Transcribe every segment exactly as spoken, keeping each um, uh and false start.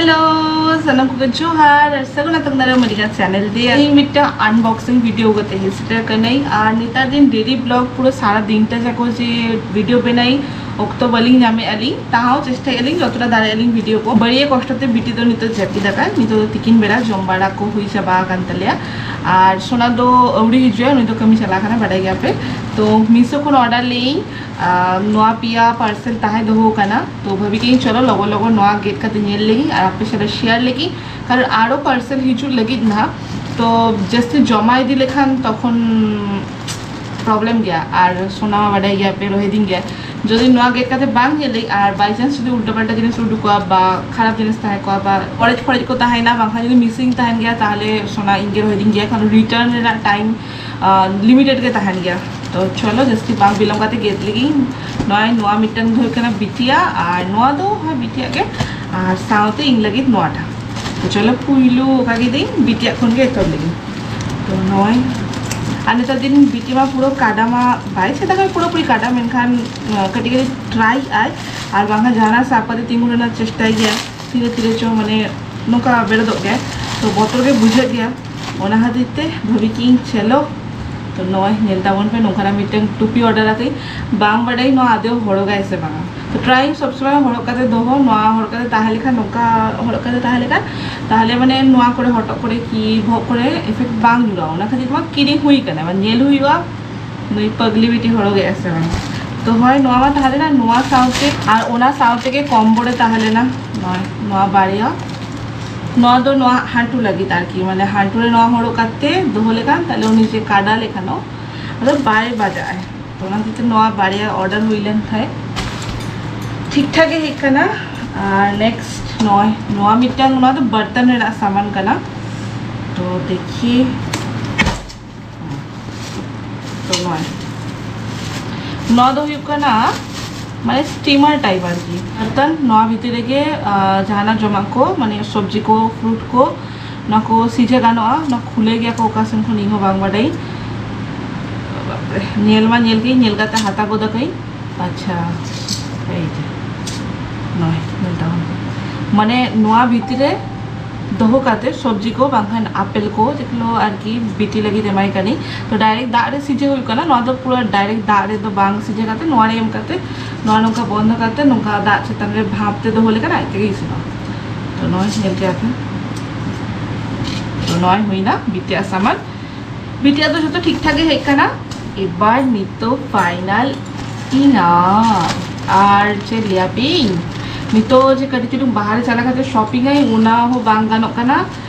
Hello, ᱥᱟᱱᱟᱢ ᱠᱚᱜᱮ ᱡᱚᱦᱟᱨ ᱟᱨ ᱥᱟᱹᱜᱩᱱ ᱟᱛᱟᱝ ᱫᱟᱨᱟᱢ ᱟᱹᱰᱤᱜᱟᱱ ᱪᱮᱱᱮᱞ ᱫᱤᱭᱮ᱾ ᱤᱧ ᱢᱤᱫᱴᱟᱝ unboxing video ᱠᱟᱛᱮ ᱦᱮᱡ ᱥᱮᱴᱮᱨ ᱠᱟᱹᱱᱟᱹᱧ᱾ ᱟᱨ ᱱᱮᱛᱟᱨ ᱫᱤᱱ daily vlog ᱯᱩᱨᱟᱹ ᱥᱟᱨᱟ ᱫᱤᱱᱴᱟ ᱡᱟᱠᱚ ᱡᱮ video ᱵᱮᱱᱟᱭ, ᱚᱠᱛᱚ ᱵᱟᱹᱞᱤᱧ ᱧᱟᱢᱮᱫᱼᱟ ᱞᱤᱧ, ᱛᱟᱦᱟᱣ ᱪᱮᱥᱴᱟᱭᱮᱫᱼᱟ ᱞᱤᱧ ᱡᱚᱛᱚᱴᱟ ᱫᱟᱲᱮᱭᱟᱜᱼᱟ ᱞᱤᱧ video ᱠᱚ᱾ ᱵᱟᱹᱲᱤᱭᱟᱹ ᱠᱚᱥᱴᱚ ᱛᱮ ᱵᱤᱴᱤ ᱫᱚ ᱱᱤᱛᱚᱜ ᱡᱟᱹᱯᱤᱫ ᱟᱠᱟᱫ, ᱱᱤᱛᱚᱜ ᱫᱚ ᱛᱤᱠᱤᱱ ᱵᱮᱲᱟ ᱡᱚᱢ ᱵᱟᱲᱟ ᱠᱚ ᱦᱩᱭ ᱪᱟᱵᱟ ᱟᱠᱟᱱ ᱛᱟᱞᱮᱭᱟ᱾ ᱟᱨ ᱥᱳᱱᱟ ᱫᱚ ᱟᱹᱣᱲᱤ ᱦᱤᱡᱩᱜᱼᱟ, ᱩᱱᱤ ᱫᱚ ᱠᱟᱹᱢᱤ ᱪᱟᱞᱟᱣ ᱠᱟᱱᱟ, ᱵᱟᱰᱟᱭ ᱜᱮᱭᱟᱯᱮ᱾ ᱛᱚ ᱢᱤᱥᱳ ᱠᱷᱚᱱ order ᱞᱮᱜᱼᱤᱧ, ᱟᱨ ᱱᱚᱣᱟ ᱯᱮᱭᱟ parcel ᱛᱟᱦᱮᱸ ᱫᱚᱦᱚ ᱠᱟᱱᱟ᱾ ᱛᱚ ᱵᱷᱟᱵᱤ ᱠᱮᱫᱟᱹᱧ ᱪᱚᱞᱚ ᱞᱚᱜᱚᱱ ᱞᱚᱜᱚᱱ ᱱᱚᱣᱟ ᱜᱮᱫ ᱠᱟᱛᱮ ᱧᱮᱞ ᱞᱮᱜᱤᱧ ᱟᱨ ᱟᱯᱮ ᱥᱟᱞᱟᱜ share ᱞᱮᱜᱤᱧ, ᱠᱟᱨᱚᱱ ᱟᱨᱚ parcel ᱦᱤᱡᱩᱜ ᱞᱟᱹᱜᱤᱫ ᱱᱟᱦᱟᱜ᱾ ᱛᱚ ᱡᱟᱹᱥᱛᱤ ᱡᱚᱢᱟ ᱤᱫᱤ ᱞᱮᱠᱷᱟᱱ ᱛᱚᱠᱷᱚᱱ problem ᱜᱮᱭᱟ, ᱟᱨ ᱥᱳᱱᱟ ᱢᱟ ᱵᱟᱰᱟᱭ ᱜᱮᱭᱟ ᱯᱮ, ᱨᱚᱦᱮᱫᱤᱧ ᱜᱮᱭᱟ᱾ ᱡᱩᱫᱤ ᱱᱚᱣᱟ ᱜᱮᱫ ᱠᱟᱛᱮ ᱵᱟᱝ ᱧᱮᱞ ᱞᱮᱜᱤᱧ ᱟᱨ by chance ᱡᱩᱫᱤ ᱩᱞᱴᱟᱹ ᱯᱟᱞᱴᱟ ᱡᱤᱱᱤᱥ ᱩᱰᱩᱠᱚᱜᱼᱟ ᱵᱟ ᱠᱷᱟᱨᱟᱯ ᱡᱤᱱᱤᱥ ᱛᱟᱦᱮᱸ ᱠᱚᱜᱼᱟ ᱵᱟ ᱠᱚᱲᱮᱡ ᱯᱷᱚᱲᱮᱡ ᱠᱚ ᱛᱟᱦᱮᱸᱭᱮᱱᱟ, ᱵᱟᱝᱠᱷᱟᱱ ᱡᱩᱫᱤ missing ᱛᱟᱦᱮᱱ ᱜᱮᱭᱟ, ᱛᱟᱦᱚᱞᱮ ᱥᱳᱱᱟ ᱤᱧ ᱜᱮ ᱨᱚᱦᱮᱫᱤᱧ ᱜᱮᱭᱟ, ᱠᱟᱨᱚᱱ return ᱨᱮᱱᱟᱜ time limited ᱜᱮ ᱛᱟᱦᱮᱱ ᱜᱮᱭᱟ᱾ ᱛᱚ ᱪᱚᱞᱚ ᱡᱟᱹᱥᱛᱤ ᱵᱟᱝ ᱵᱤᱞᱚᱢ ᱠᱟᱛᱮ ᱜᱮᱫ ᱞᱮᱜᱤᱧ᱾ ᱱᱚᱜᱼᱚᱭ ᱱᱚᱣᱟ ᱢᱤᱫᱴᱟᱝ ᱫᱚ ᱦᱩᱭᱩᱜ ᱠᱟᱱᱟ ᱵᱤᱴᱤᱭᱟᱜ, ᱟᱨ ᱱᱚᱣᱟ ᱫᱚ ᱦᱳᱭ ᱵᱤᱴᱤᱭᱟᱜ ᱜᱮ, ᱟᱨ ᱥᱟᱶᱛᱮ ᱤᱧ ᱞᱟᱹᱜᱤᱫ ᱱᱚᱣᱟᱴᱟᱜ᱾ ᱛᱚ ᱪᱚᱞᱚ ᱯᱩᱭᱞᱩ ᱚᱠᱟ ᱠᱮᱫᱟᱹᱧ, ᱵᱤᱴᱤᱭᱟᱜ ᱠᱷᱚᱱ ᱜᱮ ᱮᱛᱚᱦᱚᱵ ᱞᱮᱜᱤᱧ᱾ ᱛᱚ ᱱᱚᱜᱼᱚᱭ, ᱟᱨ ᱱᱮᱛᱟᱨ ᱫᱤᱱ ᱵᱤᱴᱤ ᱢᱟ ᱯᱩᱨᱟᱹ ᱠᱟᱰᱟ ᱢᱟ ᱵᱟᱭ ᱪᱷᱮᱫᱟ ᱠᱟᱱ ᱯᱩᱨᱟᱹᱯᱩᱨᱤ ᱠᱟᱰᱟ, ᱢᱮᱱᱠᱷᱟᱱ ᱟᱸ, ᱠᱟᱹᱴᱤᱡ ᱠᱟᱹᱴᱤᱡ try ᱟᱭ, ᱟᱨ ᱵᱟᱝᱠᱷᱟᱱ ᱡᱟᱦᱟᱱᱟᱜ ᱥᱟᱵ ᱠᱟᱛᱮ ᱛᱤᱸᱜᱩ ᱨᱮᱱᱟᱜ ᱪᱮᱥᱴᱟᱭ ᱜᱮᱭᱟ᱾ ᱛᱤᱨᱮ ᱛᱤᱨᱮ ᱪᱚ ᱢᱟᱱᱮ ᱱᱚᱝᱠᱟ ᱵᱮᱨᱮᱫᱚᱜ ᱜᱮᱭᱟ, ᱛᱚ ᱵᱚᱛᱚᱨ ᱜᱮ ᱵᱩᱡᱷᱟᱹᱜ ᱜᱮᱭᱟ᱾ ᱚᱱᱟ ᱠᱷᱟᱹᱛᱤᱨ ᱛᱮ ᱵᱷᱟᱵᱤ ᱠᱮᱜ ᱤᱧ ᱪᱚᱞᱚ᱾ ᱛᱚ ᱱᱚᱜᱼᱚᱭ ᱧᱮᱞ ᱛᱟᱵᱚᱱ ᱯᱮ, ᱱᱚᱝᱠᱟᱱᱟᱜ ᱢᱤᱫᱴᱟᱝ ᱴᱩᱯᱤ order ᱟᱠᱟᱫᱟᱹᱧ᱾ ᱵᱟᱝ ᱵᱟᱰᱟᱭ ᱱᱚᱣᱟ ᱟᱫᱮᱣ ᱦᱚᱨᱚᱜᱟᱭ ᱥᱮ ᱵᱟᱝᱟ᱾ ᱛᱚ try ᱤᱧ ᱥᱚᱵ ᱥᱚᱢᱚᱭ ᱦᱚᱨᱚᱜ ᱠᱟᱛᱮ ᱫᱚᱦᱚ, ᱱᱚᱣᱟ ᱦᱚᱨᱚᱜ ᱠᱟᱛᱮ ᱛᱟᱦᱮᱸ ᱞᱮᱠᱷᱟᱱ, ᱱᱚᱝᱠᱟ ᱦᱚᱨᱚᱜ ᱠᱟᱛᱮ ᱛᱟᱦᱮᱸ ᱞᱮᱠᱷᱟᱱ, ᱛᱟᱦᱚᱞᱮ ᱢᱟᱱᱮ ᱱᱚᱣᱟ ᱠᱚᱨᱮ, ᱦᱚᱴᱚᱜ ᱠᱚᱨᱮ ᱠᱤ ᱵᱚᱦᱚᱜ ᱠᱚᱨᱮ effect ᱵᱟᱝ ᱧᱩᱨᱩᱜᱼᱟ᱾ ᱚᱱᱟ ᱠᱷᱟᱹᱛᱤᱨ ᱱᱚᱣᱟ ᱠᱤᱨᱤᱧ ᱦᱩᱭ ᱠᱟᱱᱟ, ᱮᱵᱟᱨ ᱧᱮᱞ ᱦᱩᱭᱩᱜᱼᱟ ᱱᱩᱭ ᱯᱟᱜᱽᱞᱤ ᱵᱤᱴᱤ ᱦᱚᱨᱚᱜᱮᱜᱼᱟ ᱥᱮ ᱵᱟᱝ᱾ ᱛᱚ ᱦᱳᱭ, ᱱᱚᱣᱟ ᱢᱟ ᱛᱟᱦᱮᱸ ᱞᱮᱱᱟ, ᱱᱚᱣᱟ ᱥᱟᱶᱛᱮ ᱟᱨ ᱚᱱᱟ ᱥᱟᱶ ᱛᱮᱜᱮ combo ᱨᱮ ᱛᱟᱦᱮᱸ ᱞᱮᱱᱟ ᱱᱚᱣᱟ, ᱱᱚᱣᱟ ᱵᱟᱨᱭᱟ᱾ ᱱᱚᱣᱟ ᱫᱚ ᱱᱚᱣᱟ ᱦᱟᱸᱴᱩ ᱞᱟᱹᱜᱤᱫ ᱟᱨᱠᱤ, ᱢᱟᱱᱮ ᱦᱟᱸᱴᱩ ᱨᱮ ᱱᱚᱣᱟ ᱦᱚᱨᱚᱜ ᱠᱟᱛᱮ ᱫᱚᱦᱚ ᱞᱮᱠᱷᱟᱱ ᱛᱟᱦᱞᱮ ᱩᱱᱤ ᱡᱮ ᱠᱟᱰᱟ ᱞᱮᱠᱟᱱᱚᱜ, ᱟᱫᱚ ᱵᱟᱭ ᱵᱟᱡᱟᱜᱼᱟᱭ᱾ ᱛᱚ ᱚᱱᱟ ᱦᱚᱛᱮᱡ ᱛᱮ ᱱᱚᱣᱟ ᱵᱟᱨᱭᱟ order ᱦᱩᱭ ᱞᱮᱱ ᱠᱷᱟᱡ ᱴᱷᱤᱠ ᱴᱷᱟᱠ ᱜᱮ ᱦᱮᱡ ᱠᱟᱱᱟ᱾ ᱟᱨ next ᱱᱚᱜᱼᱚᱭ ᱱᱚᱣᱟ ᱢᱤᱫᱴᱟᱝ, ᱱᱚᱣᱟ ᱫᱚ ᱵᱟᱨᱛᱟᱱ ᱨᱮᱱᱟᱜ ᱥᱟᱢᱟᱱ ᱠᱟᱱᱟ᱾ ᱛᱚ ᱫᱮᱠᱷᱤ, ᱛᱚ ᱱᱚᱣᱟ, ᱱᱚᱣᱟ ᱫᱚ ᱦᱩᱭᱩᱜ ᱠᱟᱱᱟ ᱢᱟᱱᱮ steamer type ᱟᱨᱠᱤ᱾ ᱵᱟᱨᱛᱟᱱ, ᱱᱚᱣᱟ ᱵᱷᱤᱛᱤᱨ ᱨᱮᱜᱮ, ᱟᱸ, ᱡᱟᱦᱟᱱᱟᱜ ᱡᱚᱢᱟᱜ ᱠᱚ, ᱢᱟᱱᱮ ᱥᱚᱵᱽᱡᱤ ᱠᱚ, fruit ᱠᱚ, ᱱᱚᱣᱟ ᱠᱚ ᱥᱤᱡᱷᱟᱹ ᱜᱟᱱᱚᱜᱼᱟ᱾ ᱱᱚᱣᱟ ᱠᱷᱩᱞᱟᱹ ᱜᱮᱭᱟ ᱠᱚ ᱚᱠᱟ ᱥᱮᱱ ᱠᱷᱚᱱ, ᱤᱧ ᱦᱚᱸ ᱵᱟᱝ ᱵᱟᱰᱟᱭᱟᱹᱧ᱾ ᱵᱟᱯᱨᱮ, ᱧᱮᱞ ᱢᱟ ᱧᱮᱞ ᱜᱮ, ᱧᱮᱞ ᱠᱟᱛᱮ ᱦᱟᱛᱟᱣ ᱜᱚᱫ ᱟᱠᱟᱫᱟᱹᱧ᱾ ᱟᱪᱪᱷᱟ, ᱮᱭ ᱡᱮ ᱱᱚᱜᱼᱚᱭ ᱧᱮᱞ ᱛᱟᱵᱚᱱ ᱯᱮ᱾ ᱢᱟᱱᱮ ᱱᱚᱣᱟ ᱵᱷᱤᱛᱤᱨ ᱨᱮ ᱫᱚᱦᱚ ᱠᱟᱛᱮ ᱥᱚᱵᱽᱡᱤ ᱠᱚ ᱵᱟᱝᱠᱷᱟᱱ ᱟᱯᱮᱞ ᱠᱚ ᱡᱮᱜᱩᱞᱳ ᱟᱨᱠᱤ ᱵᱤᱴᱤ ᱞᱟᱹᱜᱤᱫ ᱮᱢᱟᱭ ᱠᱟᱹᱱᱟᱹᱧ᱾ ᱛᱚ direct ᱫᱟᱜ ᱨᱮ ᱥᱤᱡᱷᱟᱹ ᱦᱩᱭᱩᱜ ᱠᱟᱱᱟ, ᱱᱚᱣᱟ ᱫᱚ ᱯᱩᱨᱟᱹ direct ᱫᱟᱜ ᱨᱮᱫᱚ ᱵᱟᱝ ᱥᱤᱡᱷᱟᱹ ᱠᱟᱛᱮ ᱱᱚᱣᱟ ᱨᱮ ᱮᱢ ᱠᱟᱛᱮ ᱱᱚᱣᱟ ᱱᱚᱝᱠᱟ ᱵᱚᱱᱫᱚ ᱠᱟᱛᱮ ᱱᱚᱝᱠᱟ ᱫᱟᱜ ᱪᱮᱛᱟᱱ ᱨᱮ ᱵᱷᱟᱯ ᱛᱮ ᱫᱚᱦᱚ ᱞᱮᱠᱷᱟᱱ ᱟᱡ ᱛᱮᱜᱮ ᱤᱥᱤᱱᱚᱜᱼᱟ᱾ ᱛᱚ ᱱᱚᱣᱟ ᱧᱮᱞ ᱠᱮᱫᱟ ᱯᱮ, ᱛᱚ ᱱᱚᱣᱟ ᱦᱩᱭᱱᱟ ᱵᱤᱴᱤᱭᱟᱜ ᱥᱟᱢᱟᱱ᱾ ᱵᱤᱴᱤᱭᱟᱜ ᱫᱚ ᱡᱚᱛᱚ ᱴᱷᱤᱠ ᱴᱷᱟᱠ ᱜᱮ ᱦᱮᱡ ᱠᱟᱱᱟ᱾ ᱮᱵᱟᱨ ᱱᱤᱛᱚᱜ final ᱤᱱᱟ᱾ ᱟᱨ ᱪᱮᱫ ᱞᱟᱹᱭᱟᱯᱮ, ᱱᱤᱛᱚᱜ ᱡᱮ ᱠᱟᱹᱴᱤᱡ ᱪᱩᱞᱩᱝ ᱵᱟᱦᱨᱮ ᱪᱟᱞᱟᱣ ᱠᱟᱛᱮ ᱥᱚᱯᱤᱝ ᱟᱹᱧ, ᱚᱱᱟ ᱦᱚᱸ ᱵᱟᱝ ᱜᱟᱱᱚᱜ ᱠᱟᱱᱟ᱾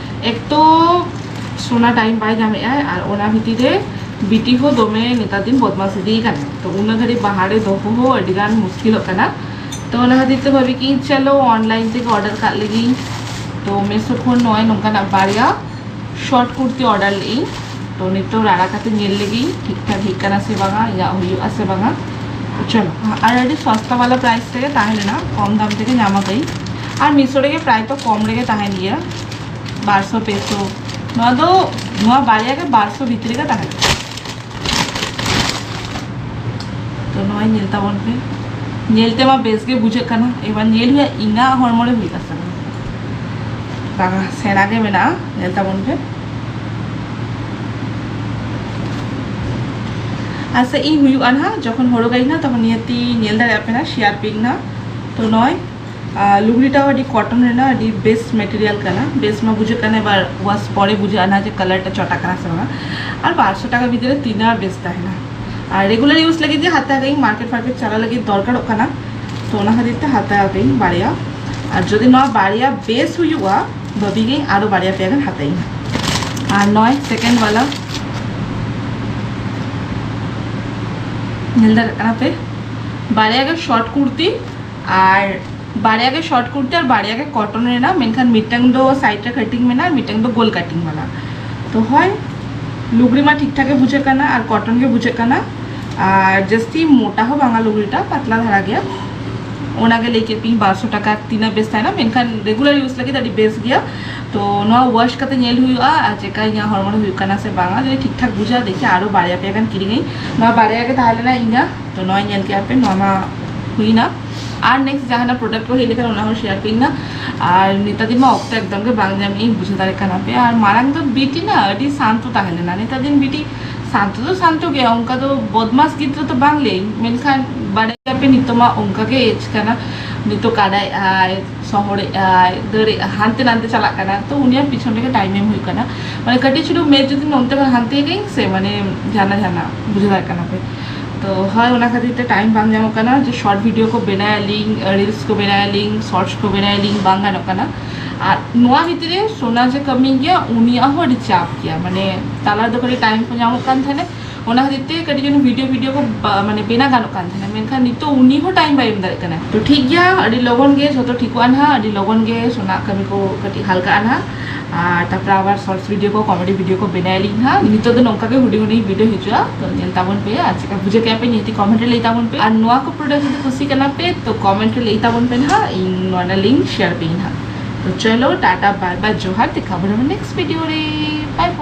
ᱮᱠ ᱛᱚ ᱥᱳᱱᱟ ᱴᱟᱭᱤᱢ ᱵᱟᱭ ᱧᱟᱢᱮᱫᱼᱟᱭ, ᱟᱨ ᱚᱱᱟ ᱵᱷᱤᱛᱤᱨ ᱨᱮ ᱵᱤᱴᱤ ᱦᱚᱸ ᱫᱚᱢᱮ ᱱᱮᱛᱟᱨ ᱫᱤᱱ ᱵᱚᱫᱢᱟᱥ ᱤᱫᱤᱭ ᱠᱟᱱᱟ᱾ ᱛᱚ ᱩᱱᱟᱹᱜ ᱜᱷᱟᱹᱲᱤᱡ ᱵᱟᱦᱨᱮ ᱫᱚᱦᱚ ᱦᱚᱸ ᱟᱹᱰᱤ ᱜᱟᱱ ᱢᱩᱥᱠᱤᱞᱚᱜ ᱠᱟᱱᱟ᱾ ᱛᱚ ᱚᱱᱟ ᱠᱷᱟᱹᱛᱤᱨ ᱛᱮ ᱵᱷᱟᱵᱤ ᱠᱤ ᱪᱚᱞᱚ ᱚᱱᱞᱟᱭᱤᱱ ᱛᱮᱜᱮ ᱚᱰᱟᱨ ᱠᱟᱜ ᱞᱮᱜᱤᱧ᱾ ᱛᱚ ᱢᱮᱥᱳ ᱠᱷᱚᱱ ᱱᱚᱜᱼᱚᱭ ᱱᱚᱝᱠᱟᱱᱟᱜ ᱵᱟᱨᱭᱟ ᱥᱚᱨᱴ ᱠᱩᱨᱛᱤ ᱚᱰᱟᱨ ᱞᱮᱜᱼᱤᱧ᱾ ᱛᱚ ᱱᱤᱛᱚᱜ ᱨᱟᱲᱟ ᱠᱟᱛᱮ ᱧᱮᱞ ᱞᱮᱜᱤᱧ ᱴᱷᱤᱠ ᱴᱷᱟᱠ ᱦᱮᱡ ᱠᱟᱱᱟ ᱥᱮ ᱵᱟᱝᱟ, ᱤᱧᱟᱹᱜ ᱦᱩᱭᱩᱜᱼᱟ ᱥᱮ ᱵᱟᱝᱟ᱾ ᱪᱚᱞᱚ, ᱟᱨ ᱟᱹᱰᱤ ᱥᱚᱥᱛᱟ ᱵᱟᱞᱟ ᱯᱨᱟᱭᱤᱥ ᱛᱮᱜᱮ ᱛᱟᱦᱮᱸ ᱞᱮᱱᱟ, ᱠᱚᱢ ᱫᱟᱢ ᱛᱮᱜᱮ ᱧᱟᱢ ᱟᱠᱟᱫᱟᱹᱧ᱾ ᱟᱨ ᱢᱤᱥᱳ ᱨᱮᱜᱮ ᱯᱨᱟᱭ ᱛᱚ ᱠᱚᱢ ᱨᱮᱜᱮ ᱛᱟᱦᱮᱱ ᱜᱮᱭᱟ, ᱵᱟᱨᱥᱚ ᱯᱮᱥᱚ᱾ ᱱᱚᱣᱟ ᱫᱚ, ᱱᱚᱣᱟ ᱵᱟᱨᱭᱟ ᱜᱮ ᱵᱟᱨᱥᱚ ᱵᱷᱤᱛᱨᱤ ᱨᱮᱜᱮ ᱛᱟᱦᱮᱱᱟ᱾ ᱛᱚ ᱱᱚᱣᱟ ᱧᱮᱞ ᱛᱟᱵᱚᱱ ᱯᱮ, ᱧᱮᱞ ᱛᱮᱢᱟ ᱵᱮᱥ ᱜᱮ ᱵᱩᱡᱷᱟᱹᱜ ᱠᱟᱱᱟ᱾ ᱮᱵᱟᱨ ᱧᱮᱞ ᱦᱩᱭᱩᱜᱼᱟ ᱤᱧᱟᱹᱜ ᱦᱚᱲᱢᱚ ᱨᱮ ᱦᱩᱭᱩᱜᱼᱟ ᱥᱮ ᱵᱟᱝ᱾ ᱵᱟᱝᱟ, ᱥᱮᱬᱟ ᱜᱮ ᱢᱮᱱᱟᱜᱼᱟ, ᱧᱮᱞ ᱛᱟᱵᱚᱱ ᱯᱮ᱾ ᱟᱥᱟ ᱤᱧ ᱦᱩᱭᱩᱜᱼᱟ ᱱᱟᱦᱟᱜ, ᱡᱚᱠᱷᱚᱱ ᱦᱚᱨᱚᱜᱟᱹᱧ ᱱᱟᱦᱟᱜ ᱛᱚᱠᱷᱚᱱ ᱱᱤᱭᱟᱹᱛᱤ ᱧᱮᱞ ᱫᱟᱲᱮᱭᱟᱜ ᱯᱮ ᱱᱟᱦᱟᱜ, ᱥᱮᱭᱟᱨ ᱯᱤᱝ ᱱᱟᱦᱟᱜ᱾ ᱛᱚ ᱱᱚᱜᱼᱚᱭ ᱟᱨ ᱞᱩᱜᱽᱲᱤᱴᱟᱜ ᱦᱚᱸ ᱟᱹᱰᱤ ᱠᱚᱴᱚᱱ ᱨᱮᱱᱟᱜ ᱟᱹᱰᱤ ᱵᱮᱥ ᱢᱮᱴᱮᱨᱤᱭᱟᱞ ᱠᱟᱱᱟ, ᱵᱮᱥ ᱢᱟ ᱵᱩᱡᱷᱟᱹᱜ ᱠᱟᱱᱟ, ᱮᱵᱟᱨ ᱣᱟᱥ ᱯᱚᱨᱮ ᱵᱩᱡᱷᱟᱹᱜᱼᱟ ᱱᱟ ᱡᱮ ᱠᱟᱞᱟᱨ ᱴᱟ ᱪᱚᱴᱟ ᱠᱟᱱᱟ ᱥᱮ ᱵᱟᱝᱟ᱾ ᱟᱨ ᱵᱟᱨᱥᱚ ᱴᱟᱠᱟ ᱵᱷᱤᱛᱨᱤ ᱨᱮ ᱛᱤᱱᱟᱹᱜ ᱵᱮᱥ ᱛᱟᱦᱮᱱᱟ᱾ ᱟᱨ ᱨᱮᱜᱩᱞᱟᱨ ᱤᱭᱩᱡᱽ ᱞᱟᱹᱜᱤᱫ ᱜᱮ ᱦᱟᱛᱟᱣ ᱠᱟᱜ ᱤᱧ, ᱢᱟᱨᱠᱮᱴ ᱯᱷᱟᱨᱠᱮᱴ ᱪᱟᱞᱟᱜ ᱞᱟᱹᱜᱤᱫ ᱫᱚᱨᱠᱟᱨᱚᱜ ᱠᱟᱱᱟ, ᱛᱚ ᱚᱱᱟ ᱠᱷᱟᱹᱛᱤᱨ ᱛᱮ ᱦᱟᱛᱟᱣ ᱠᱟᱜ ᱤᱧ ᱵᱟᱨᱭᱟ᱾ ᱟᱨ ᱡᱩᱫᱤ ᱱᱚᱣᱟ ᱵᱟᱨᱭᱟ ᱵᱮᱥ ᱦᱩᱭᱩᱜᱼᱟ, ᱵᱷᱟᱹᱵᱤ ᱜᱮ ᱤᱧ ᱟᱨᱚ ᱵᱟᱨᱭᱟ ᱯᱮᱭᱟ ᱜᱟᱱ ᱦᱟᱛᱟᱣ ᱤᱧ᱾ ᱟᱨ ᱱᱚᱜᱼᱚᱭ ᱥᱮᱠᱮᱱᱰ ᱵᱟᱞᱟ, ᱧᱮᱞ ᱫᱟᱲᱮᱭᱟᱜ ᱠᱟᱱᱟ ᱯᱮ, ᱵᱟᱨᱭᱟ ᱜᱮ ᱥᱚᱨᱴ ᱠᱩᱨᱛᱤ, ᱟᱨ ᱵᱟᱨᱭᱟ ᱜᱮ ᱥᱚᱨᱴ ᱠᱩᱨᱛᱤ ᱟᱨ ᱵᱟᱨᱭᱟ ᱜᱮ ᱠᱚᱴᱚᱱ ᱨᱮᱱᱟᱜ, ᱢᱮᱱᱠᱷᱟᱱ ᱢᱤᱫᱴᱟᱝ ᱫᱚ ᱥᱟᱭᱤᱰ ᱨᱮ ᱠᱟᱴᱤᱝ ᱢᱮᱱᱟᱜᱼᱟ ᱟᱨ ᱢᱤᱫᱴᱟᱝ ᱫᱚ ᱜᱳᱞ ᱠᱟᱴᱤᱝ ᱢᱮᱱᱟᱜᱼᱟ᱾ ᱛᱚ ᱦᱳᱭ, ᱞᱩᱜᱽᱲᱤ ᱢᱟ ᱴᱷᱤᱠ ᱴᱷᱟᱠ ᱜᱮ ᱵᱩᱡᱷᱟᱹᱜ ᱠᱟᱱᱟ ᱟᱨ ᱠᱚᱴᱚᱱ ᱜᱮ ᱵᱩᱡᱷᱟᱹᱜ ᱠᱟᱱᱟ, ᱟᱨ ᱡᱟᱹᱥᱛᱤ ᱢᱚᱴᱟ ᱦᱚᱸ ᱵᱟᱝᱟ, ᱞᱩᱜᱽᱲᱤᱴᱟ ᱯᱟᱛᱞᱟ ᱫᱷᱟᱨᱟ ᱜᱮᱭᱟ᱾ ᱚᱱᱟᱜᱮ ᱞᱟᱹᱭ ᱠᱮᱫ ᱯᱮᱭᱟᱹᱧ ᱵᱟᱨᱥᱚ ᱴᱟᱠᱟ ᱛᱤᱱᱟᱹᱜ ᱵᱮᱥ ᱛᱟᱦᱮᱱᱟ, ᱢᱮᱱᱠᱷᱟᱱ ᱨᱮᱜᱩᱞᱟᱨ ᱤᱭᱩᱡᱽ ᱞᱟᱹᱜᱤᱫ ᱟᱹᱰᱤ ᱵᱮᱥ ᱜᱮᱭᱟ᱾ ᱛᱚ ᱱᱚᱣᱟ ᱣᱟᱥ ᱠᱟᱛᱮ ᱧᱮᱞ ᱦᱩᱭᱩᱜᱼᱟ ᱟᱨ ᱪᱮᱠᱟ ᱤᱧᱟᱹᱜ ᱦᱚᱲᱢᱚ ᱨᱮ ᱦᱩᱭᱩᱜ ᱠᱟᱱᱟ ᱥᱮ ᱵᱟᱝᱟ, ᱡᱩᱫᱤ ᱴᱷᱤᱠ ᱴᱷᱟᱠ ᱵᱩᱡᱷᱟᱹᱜᱼᱟ, ᱫᱮᱠᱷᱤ ᱟᱨᱚ ᱵᱟᱨᱭᱟ ᱯᱮᱭᱟ ᱜᱟᱱ ᱠᱤᱨᱤᱧᱟᱹᱧ᱾ ᱱᱚᱣᱟ ᱵᱟᱨᱭᱟ ᱜᱮ ᱛᱟᱦᱮᱸ ᱞᱮᱱᱟ ᱤᱧᱟᱹᱜ᱾ ᱛᱚ ᱱᱚᱣᱟ ᱧᱮᱞ ᱠᱮᱜᱼᱟ ᱯᱮ, ᱱᱚᱣᱟ ᱢᱟ ᱦᱩᱭᱱᱟ᱾ ᱟᱨ ᱱᱮᱠᱥᱴ ᱡᱟᱦᱟᱱᱟᱜ ᱯᱨᱚᱰᱟᱠᱴ ᱠᱚ ᱦᱮᱡ ᱞᱮᱠᱷᱟᱱ ᱚᱱᱟ ᱦᱚᱸ ᱥᱮᱭᱟᱨ ᱠᱟᱹᱧ ᱱᱟ᱾ ᱟᱨ ᱱᱮᱛᱟᱨ ᱫᱤᱱ ᱢᱟ ᱚᱠᱛᱚ ᱮᱠᱫᱚᱢ ᱜᱮ ᱵᱟᱝ ᱧᱟᱢᱮᱫ ᱤᱧ, ᱵᱩᱡᱷᱟᱹᱣ ᱫᱟᱲᱮᱭᱟᱜ ᱠᱟᱱᱟ ᱯᱮ᱾ ᱟᱨ ᱢᱟᱲᱟᱝ ᱫᱚ ᱵᱤᱴᱤ ᱱᱟ ᱟᱹᱰᱤ ᱥᱟᱱᱛᱚ ᱛᱟᱦᱮᱸ ᱞᱮᱱᱟ, ᱱᱮᱛᱟᱨ ᱫᱤᱱ ᱵᱤᱴᱤ ᱥᱟᱱᱛᱚ ᱫᱚ ᱥᱟᱱᱛᱚ ᱜᱮᱭᱟ, ᱚᱱᱠᱟ ᱫᱚ ᱵᱚᱫᱢᱟᱥ ᱜᱤᱫᱽᱨᱟᱹ ᱫᱚ ᱵᱟᱝ ᱞᱟᱹᱭ, ᱢᱮᱱᱠᱷᱟᱱ ᱵᱟᱲᱟᱭ ᱜᱮᱭᱟᱯᱮ ᱱᱤᱛᱚᱜ ᱢᱟ ᱚᱱᱠᱟ ᱜᱮ ᱮᱡᱽ ᱠᱟᱱᱟ, ᱱᱤᱛᱚᱜ ᱠᱟᱰᱟᱭ ᱟᱭ, ᱥᱚᱦᱚᱲᱮᱜ ᱟᱭ, ᱫᱟᱹᱲᱮᱜ, ᱦᱟᱱᱛᱮ ᱱᱟᱱᱛᱮ ᱪᱟᱞᱟᱜ ᱠᱟᱱᱟ, ᱛᱚ ᱩᱱᱤᱭᱟᱜ ᱯᱤᱪᱷᱚᱱ ᱨᱮᱜᱮ ᱴᱟᱭᱤᱢ ᱮᱢ ᱦᱩᱭᱩᱜ ᱠᱟᱱᱟ᱾ ᱢᱟᱱᱮ ᱠᱟᱹᱴᱤᱡ ᱪᱩᱞᱩᱝ ᱢᱮᱫ ᱡᱩᱫᱤ ᱱᱚᱱᱛᱮ ᱠᱷᱚᱱ ᱦᱟᱱᱛᱮ ᱜᱮᱧ ᱥᱮ, ᱢᱟᱱᱮ ᱡᱟᱱᱟ ᱡᱟᱱᱟ, ᱵᱩᱡᱷᱟᱹᱣ ᱫᱟᱲᱮᱭᱟᱜ ᱠᱟᱱᱟ ᱯᱮ᱾ ᱛᱚ ᱦᱳᱭ, ᱚᱱᱟ ᱠᱷᱟᱹᱛᱤᱨ ᱛᱮ ᱴᱟᱭᱤᱢ ᱵᱟᱝ ᱧᱟᱢᱚᱜ ᱠᱟᱱᱟ ᱡᱮ ᱥᱚᱨᱴ ᱵᱷᱤᱰᱤᱭᱳ ᱠᱚ ᱵᱮᱱᱟᱣ ᱟᱹᱞᱤᱧ, ᱨᱤᱞᱥ ᱠᱚ ᱵᱮᱱᱟᱣ ᱟᱹᱞᱤᱧ, ᱥᱚᱨᱴᱥ ᱠᱚ ᱵᱮᱱᱟᱣ ᱟᱹᱞᱤᱧ, ᱵᱟᱝ ᱜᱟᱱᱚᱜ ᱠᱟᱱᱟ᱾ ᱟᱨ ᱱᱚᱣᱟ ᱵᱷᱤᱛᱨᱤ ᱨᱮ ᱥᱳᱱᱟ ᱡᱮ ᱠᱟᱹᱢᱤ ᱜᱮᱭᱟ, ᱩᱱᱤᱭᱟᱜ ᱦᱚᱸ ᱟᱹᱰᱤ ᱪᱟᱯ ᱜᱮᱭᱟ, ᱢᱟᱱᱮ ᱛᱟᱞᱟ ᱨᱮᱫᱚ ᱠᱟᱹᱴᱤᱡ ᱴᱟᱭᱤᱢ ᱠᱚ ᱧᱟᱢᱚᱜ ᱠᱟᱱ ᱛᱟᱦᱮᱱᱟ, ᱚᱱᱟ ᱠᱷᱟᱹᱛᱤᱨ ᱛᱮ ᱠᱟᱹᱴᱤᱡ ᱡᱮᱱᱚ ᱵᱷᱤᱰᱤᱭᱳ ᱵᱷᱤᱰᱤᱭᱳ ᱠᱚ ᱵᱟ-, ᱢᱟᱱᱮ ᱵᱮᱱᱟᱣ ᱜᱟᱱᱚᱜ ᱠᱟᱱ ᱛᱟᱦᱮᱱᱟ, ᱢᱮᱱᱠᱷᱟᱱ ᱱᱤᱛᱚᱜ ᱩᱱᱤ ᱦᱚᱸ ᱴᱟᱭᱤᱢ ᱵᱟᱭ ᱮᱢ ᱫᱟᱲᱮᱭᱟᱜ ᱠᱟᱱᱟ᱾ ᱛᱚ ᱴᱷᱤᱠ ᱜᱮᱭᱟ, ᱟᱹᱰᱤ ᱞᱚᱜᱚᱱ ᱜᱮ ᱡᱷᱚᱛᱚ ᱴᱷᱤᱠᱚᱜᱼᱟ ᱱᱟᱦᱟᱜ, ᱟᱹᱰᱤ ᱞᱚᱜᱚᱱ ᱜᱮ ᱥᱳᱱᱟ ᱠᱟᱹᱢᱤ ᱠᱚ ᱠᱟᱹᱴᱤᱡ ᱦᱟᱞᱠᱟᱜᱼᱟ ᱱᱟᱦᱟᱜ᱾ ᱟᱨ ᱛᱟᱨᱯᱚᱨᱮ ᱟᱵᱟᱨ ᱥᱚᱨᱴᱥ ᱵᱷᱤᱰᱤᱭᱳ ᱠᱚ, ᱠᱚᱢᱮᱰᱤ ᱵᱷᱤᱰᱤᱭᱳ ᱠᱚ ᱵᱮᱱᱟᱣ ᱟᱹᱞᱤᱧ ᱱᱟᱦᱟᱜ᱾ ᱱᱤᱛᱚᱜ ᱫᱚ ᱱᱚᱝᱠᱟ ᱜᱮ ᱦᱩᱰᱤᱧ ᱦᱩᱰᱤᱧ ᱵᱷᱤᱰᱤᱭᱳ ᱦᱤᱡᱩᱜᱼᱟ, ᱛᱚ ᱧᱮᱞ ᱛᱟᱵᱚᱱ ᱯᱮ᱾ ᱟᱨ ᱪᱮᱠᱟ ᱵᱩᱡᱷᱟᱹᱣ ᱠᱮᱫᱟ ᱯᱮ, ᱱᱤᱦᱟᱹᱛᱤ ᱠᱚᱢᱮᱱᱴ ᱨᱮ ᱞᱟᱹᱭ ᱛᱟᱵᱚᱱ ᱯᱮ᱾ ᱟᱨ ᱱᱚᱣᱟ ᱠᱚ ᱯᱨᱚᱰᱟᱠᱴ ᱡᱩᱫᱤ ᱠᱩᱥᱤ ᱠᱟᱱᱟ ᱯᱮ, ᱛᱚ ᱠᱚᱢᱮᱱᱴ ᱨᱮ ᱞᱟᱹᱭ ᱛᱟᱵᱚᱱ ᱯᱮ ᱱᱟᱦᱟᱜ, ᱤᱧ ᱱᱚᱣᱟ ᱨᱮᱱᱟᱜ ᱞᱤᱝᱠ ᱥᱮᱭᱟᱨ ᱯᱮ ᱱᱟᱦᱟᱜ᱾ ᱛᱚ ᱪᱚᱞᱚ, ᱴᱟᱴᱟ, ᱵᱟᱭ ᱵᱟᱭ, ᱡᱚᱦᱟᱨ, ᱫᱮᱠᱷᱟ ᱵᱚᱱ ᱱᱮᱠᱥᱴ ᱵᱷᱤᱰᱤᱭᱳ ᱨᱮ, ᱵᱟᱭ ᱵᱟᱭ᱾